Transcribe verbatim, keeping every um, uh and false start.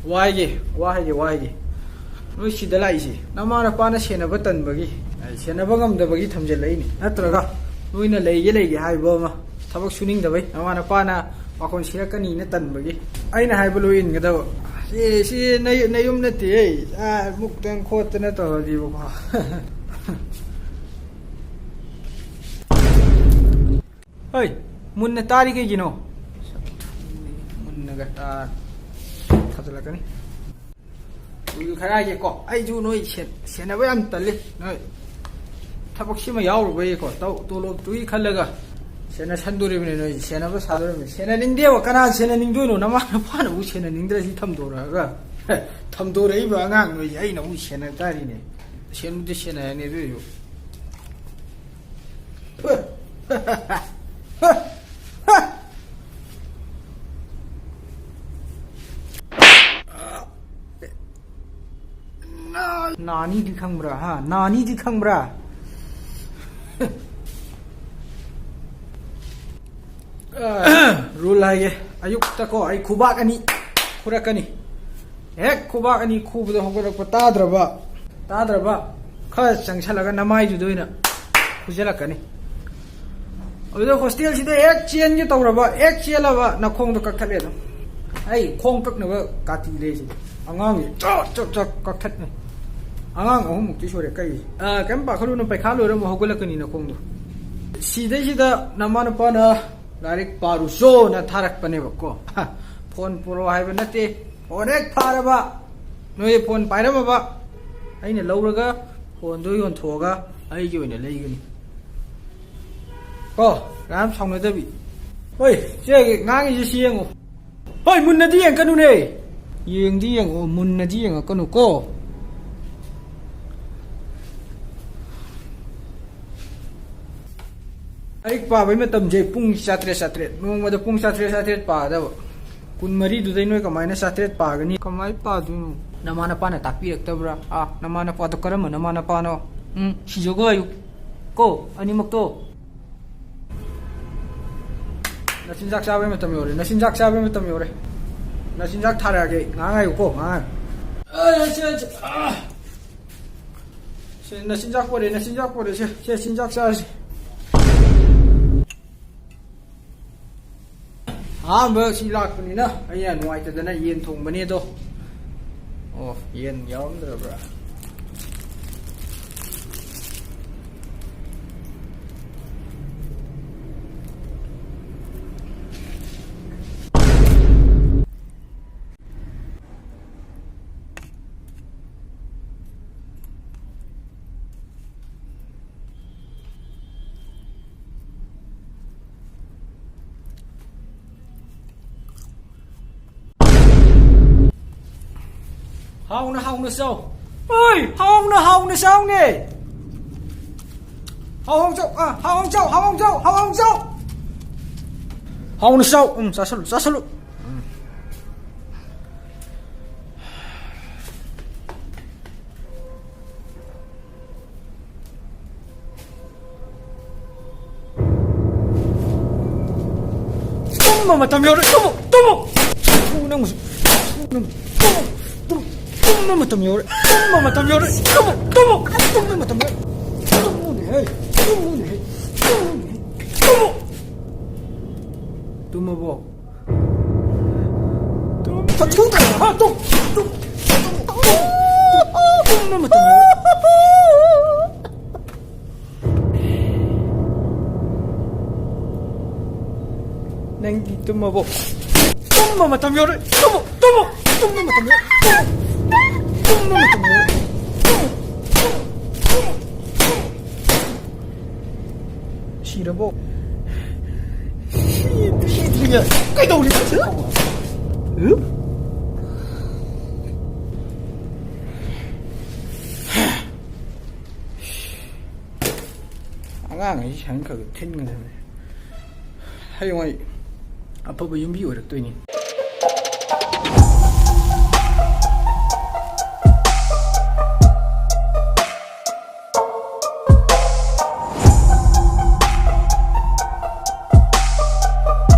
ꯋꯥꯏꯒꯦ, ꯋꯥꯏꯒꯦ, ꯋꯥꯏꯒꯦ꯫ ꯅꯣꯏ ꯁꯤꯗ ꯂꯥꯛꯏꯁꯦ ꯅꯃꯥ ꯅꯄꯥꯅ ꯁꯦꯟꯅꯕ ꯇꯟꯕꯒꯤ, ꯑꯦ, ꯁꯦꯟꯅꯕ ꯉꯝꯗꯕꯒꯤ ꯊꯝꯖꯤꯜꯂꯛꯏꯅꯤ, ꯅꯠꯇ꯭ꯔꯒ ꯅꯣꯏꯅ ꯂꯩꯒꯦ ꯂꯩꯒꯦ ꯍꯥꯏꯕ ꯑꯃ, ꯊꯕꯛ ꯁꯨꯅꯤꯡꯗꯕꯩ, ꯅꯃꯥ ꯅꯄꯥꯅ ꯄꯥꯈꯣꯟ ꯁꯤꯔꯛꯀꯅꯤꯅ ꯇꯟꯕꯒꯤ꯫ ꯑꯩꯅ ꯍꯥꯏꯕ ꯂꯣꯏ ꯏꯟꯒꯗꯕ꯫ ꯁꯤ, ꯁꯤ ꯅ-, ꯅꯌꯨꯝ ꯅꯠꯇꯦ, ꯑꯩ, ꯑꯥ, ꯃꯨꯛꯇꯅ ꯈꯣꯠꯇꯅ ꯇꯧꯔꯗꯤꯕꯀꯣ꯫ ꯍꯣꯏ, ꯃꯨꯟꯅ ꯇꯥꯔꯤ ꯀꯩꯒꯤꯅꯣ? ꯃꯨꯟꯅꯒ ꯇꯥ-, ꯊꯥꯖꯤꯜꯂꯛꯀꯅꯤ꯫ ꯎꯏ ꯈꯔ ꯍꯥꯏꯒꯦꯀꯣ, ꯑꯩꯁꯨ ꯅꯣꯏ ꯁꯦ-, ꯁꯦꯟꯅꯕ ꯌꯥꯝ ꯇꯜꯂꯤ꯫ ꯅꯣꯏ ꯊꯕꯛꯁꯤꯃ ꯌꯥꯎꯔꯨꯕꯩꯀꯣ, ꯇꯧ-, ꯇꯣꯂꯣꯞꯇꯨꯒꯤ ꯈꯜꯂꯒ ꯁꯦꯟꯅꯁꯟꯗꯣꯔꯤꯕꯅꯤ, ꯅꯣꯏ ꯁꯦꯟꯅꯕ ꯁꯥꯗꯣꯔꯤꯕꯅꯤ꯫ ꯁꯦꯟꯅꯅꯤꯡꯗꯦꯕ, ꯀꯅꯥ ꯁꯦꯟꯅꯅꯤꯡꯗꯣꯏꯅꯣ? ꯅꯃꯥ ꯅꯄꯥꯅꯕꯨ ꯁꯦꯟꯅꯅꯤꯡꯗ꯭ꯔꯗꯤ ꯊꯝꯗꯣꯔꯛꯑꯒ, ꯊꯝꯗꯣꯔꯛꯏꯕ ꯑꯉꯥꯡ ꯅꯣꯏꯁꯦ ꯑꯩꯅ ꯑꯃꯨꯛ ꯁꯦꯟꯅ ꯇꯥꯔꯤꯅꯦ꯫ ꯁꯦꯟꯕꯨꯗꯤ ꯁꯦꯟꯅꯔꯅꯤ, ꯑꯗꯨ ꯑꯣꯏꯁꯨ꯫ ꯅꯥꯅꯤꯗꯤ ꯈꯪꯕ꯭ꯔꯥ, ꯍꯥ? ꯅꯥꯅꯤꯗꯤ ꯈꯪꯕ꯭ꯔꯥ? ꯔꯨꯜ ꯍꯥꯏꯒꯦ, ꯑꯌꯨꯛꯇꯀꯣ ꯑꯩ ꯈꯨꯕꯥꯛ ꯑꯅꯤ ꯈꯨꯔꯛꯀꯅꯤ꯫ ꯍꯦꯛ ꯈꯨꯕꯥꯛ ꯑꯅꯤ ꯈꯨꯕꯗ ꯍꯧꯒꯠꯂꯛꯄ ꯇꯥꯗ꯭ꯔꯕ, ꯇꯥꯗ꯭ꯔꯕ, ꯈꯔ ꯆꯪꯁꯜꯂꯒ ꯅꯃꯥꯏꯗꯨꯗ ꯑꯣꯏꯅ ꯐꯨꯖꯜꯂꯛꯀꯅꯤ꯫ ꯑꯗꯨꯗ ꯍꯣꯁꯇꯦꯜꯁꯤꯗ ꯍꯦꯛ ꯆꯦꯟꯒꯦ ꯇꯧꯔꯕ, ꯍꯦꯛ ꯆꯦꯜꯂꯕ ꯅꯈꯣꯡꯗꯣ ꯀꯛꯊꯠꯂꯦ ꯑꯗꯨꯝ꯫ ꯑꯩ ꯈꯣꯡ ꯀꯛꯅꯕ ꯀꯥꯇꯤ ꯂꯩꯁꯤꯗꯤ꯫ ꯑꯉꯥꯡꯁꯦ ꯆꯛ ꯆꯛ ꯆꯛ ꯀꯛꯊꯠꯅꯤ꯫ ꯑꯉꯥꯡ ꯑꯍꯨꯝꯃꯨꯛꯇꯤ ꯁꯨꯔꯦ ꯀꯛꯏꯁꯦ꯫ ꯑ, ꯀꯩꯝ ꯄꯥꯈꯠꯂꯨꯅꯨ, ꯄꯩꯈꯥ ꯂꯣꯏꯔ ꯑꯃꯨꯛ ꯍꯧꯒꯠꯂꯛꯀꯅꯤ ꯅꯈꯣꯡꯗꯣ꯫ ꯁꯤꯗꯩꯁꯤꯗ ꯅꯃꯥ ꯅꯄꯥꯅ ꯂꯥꯏꯔꯤꯛ ꯄꯥꯔꯨꯆꯣꯅ ꯊꯥꯔꯛꯄꯅꯦꯕꯀꯣ꯫ ꯐꯣꯟ ꯄꯨꯔꯛꯑꯣ ꯍꯥꯏꯕ ꯅꯠꯇꯦ꯫ ꯐꯣꯟ ꯍꯦꯛ ꯐꯥꯔꯕ, ꯅꯣꯏ ꯐꯣꯟ ꯄꯥꯏꯔꯝꯃꯕ, ꯑꯩꯅ ꯂꯧꯔꯒ ꯐꯣꯟꯗꯣ ꯌꯣꯟꯊꯣꯛꯑꯒ ꯑꯩꯒꯤ ꯑꯣꯏꯅ ꯂꯩꯒꯅꯤ꯫ ꯀꯣ, ꯌꯥꯝ ꯁꯥꯎꯅꯗꯕꯤ꯫ ꯍꯣꯏ, ꯆꯦꯒꯤ ꯉꯥꯡꯉꯤꯁꯦ ꯁꯤ ꯌꯦꯡꯉꯨ꯫ ꯍꯣꯏ, ꯃꯨꯟꯅꯗꯤ ꯌꯦꯡꯀꯅꯨꯅꯦ꯫ ꯌꯦꯡꯗꯤ ꯌꯦꯡꯉꯣ, ꯃꯨꯟꯅꯗꯤ ꯌꯦꯡꯉꯛꯀꯅꯨ ꯀꯣ꯫ ꯂꯥꯏꯔꯤꯛ ꯄꯥꯕꯩ ꯃꯇꯝꯁꯦ ꯄꯨꯡ ꯆꯥꯇ꯭ꯔꯦꯠ, ꯆꯥꯇ꯭ꯔꯦꯠ, ꯅꯣꯡꯃꯗ ꯄꯨꯡ ꯆꯥꯇ꯭ꯔꯦꯠ, ꯆꯥꯇ꯭ꯔꯦꯠ ꯄꯥꯒꯗꯕ꯫ ꯀꯨꯟꯃꯔꯤꯗꯨꯗꯩ ꯅꯣꯏ ꯀꯃꯥꯏꯅ ꯆꯥꯇ꯭ꯔꯦꯠ ꯄꯥꯒꯅꯤ? ꯀꯃꯥꯏꯅ ꯄꯥꯗꯣꯏꯅꯣ? ꯅꯃꯥ ꯅꯄꯥꯅ ꯇꯥꯛꯄꯤꯔꯛꯇꯕ꯭ꯔꯥ? ꯑꯥ, ꯅꯃꯥ ꯅꯄꯥꯗꯣ ꯀꯔꯝꯕ ꯅꯃꯥ ꯅꯄꯥꯅꯣ? ꯎꯝ, ꯁꯤꯖꯒꯣ ꯍꯥꯏꯌꯨ ꯀꯣ, ꯑꯅꯤꯃꯛꯇꯣ꯫ ꯅꯆꯤꯟꯖꯥꯛ ꯆꯥꯕꯩ ꯃꯇꯝ ꯌꯧꯔꯦ, ꯅꯆꯤꯟꯖꯥꯛ ꯆꯥꯕꯩ ꯃꯇꯝ ꯌꯧꯔꯦ꯫ ꯅꯆꯤꯟꯖꯥꯛ ꯊꯥꯔꯛꯑꯒꯦ, ꯉꯥꯏꯍꯥꯛ ꯉꯥꯏꯌꯨꯀꯣ, ꯉꯥꯏꯍꯥꯛ ꯉꯥꯏꯌꯨ꯫ ꯑ, ꯁꯦ, ꯁꯦ, ꯑ꯫ ꯁꯦ, ꯅꯆꯤꯟꯖꯥꯛ ꯄꯣꯔꯦ, ꯅꯆꯤꯟꯖꯥꯛ ꯄꯣꯔꯦ, ꯁꯦ, ꯁꯦ, ꯆꯤꯟꯖꯥꯛ ꯆꯥꯔꯁꯤ꯫ ꯑꯍꯥꯟꯕ ꯁꯤ ꯂꯥꯛꯄꯅꯤꯅ ꯑꯩꯅ ꯅꯨꯡꯉꯥꯏꯇꯗꯅ ꯌꯦꯟ ꯊꯣꯡꯕꯅꯦ ꯑꯗꯣ꯫ ꯑꯣ, ꯌꯦꯟ ꯌꯥꯎꯔꯝꯗ꯭ꯔꯕ꯭ꯔꯥ? ꯍꯥꯎꯅ ꯍꯥꯎꯅ ꯆꯥꯎ꯫ ꯑꯣꯏ, ꯍꯥꯎꯅ ꯍꯥꯎꯅ ꯆꯥꯎꯅꯦ꯫ ꯍꯥꯎ ꯍꯥꯎ ꯆꯥꯎ, ꯑ, ꯍꯥꯎ ꯍꯥꯎ ꯆꯥꯎ, ꯍꯥꯎ ꯍꯥꯎ ꯆꯥꯎ, ꯍꯥꯎ ꯍꯥꯎ ꯆꯥꯎ꯫ ꯍꯥꯎꯅ ꯆꯥꯎ꯫ ꯎꯝ, ꯆꯥꯁꯜꯂꯨ, ꯆꯥꯁꯜꯂꯨ꯫ ꯎꯝ꯫ ꯇꯨꯝꯕ ꯃꯇꯝ ꯌꯧꯔꯦ꯫ ꯇꯨꯝꯃꯨ, ꯇꯨꯝꯃꯨ꯫ ꯇꯨꯝꯃꯨ ꯅꯪꯕꯨꯁꯨ꯫ ꯇꯨꯝꯃꯨ, ꯇꯨꯝꯃꯨ, ꯇꯨꯝꯃꯨ꯫ ꯇꯨꯝꯕ ꯃꯇꯝ ꯌꯧꯔꯦ꯫ ꯇꯨꯝꯕ ꯃꯇꯝ ꯌꯧꯔꯦ꯫ ꯇꯨꯝꯃꯨ, ꯇꯨꯝꯃꯨ꯫ ꯇꯨꯝꯕ ꯃꯇꯝ ꯌꯧꯔꯦ꯫ ꯇꯨꯝꯃꯨꯅꯦꯍꯦ꯫ ꯇꯨꯝꯃꯨꯅꯦꯍꯦ꯫ ꯇꯨꯝꯃꯨꯅꯦꯍꯦ꯫ ꯇꯨꯝꯃꯨ꯫ ꯇꯨꯝꯃꯕꯣ? ꯇꯨꯝ-, ꯇꯨꯝ-, ꯇꯨꯝ-, ꯇꯨꯝ-, ꯇꯨꯝ-, ꯇꯨꯝꯕ ꯃꯇꯝ ꯌꯧꯔꯦ꯫ ꯅꯪꯗꯤ ꯇꯨꯝꯃꯕꯣ? ꯇꯨꯝꯕ ꯃꯇꯝ ꯌꯧꯔꯦ꯫ ꯇꯨꯝꯃꯨ, ꯇꯨꯝꯃꯨ꯫ ꯇꯨꯝꯕ ꯃꯇꯝ ꯌꯧꯔꯦ꯫ ꯇꯨꯝꯃꯨ꯫ ꯇꯨꯝꯕ ꯃꯇꯝ ꯌꯧꯔꯦ꯫ ꯇꯨꯝꯃꯨ, ꯇꯨꯝꯃꯨ, ꯇꯨꯝꯃꯨ, ꯇꯨꯝꯃꯨ꯫ ꯁꯤꯔꯕꯣ? ꯁꯤ-, ꯁꯤꯗ꯭ꯔꯤꯌꯦ꯫ ꯀꯩꯗꯧꯔꯤ? ꯎꯝ? ꯑꯉꯥꯡ ꯍꯥꯏꯁꯤ ꯁꯨꯃꯥꯏꯅ ꯈꯔ ꯈꯔ ꯊꯤꯟꯒꯗꯕꯅꯤ꯫ ꯍꯌꯦꯡꯋꯥꯏ ꯑꯐꯕ ꯌꯨꯝꯕꯤ ꯑꯣꯏꯔꯛꯇꯣꯏꯅꯤ꯫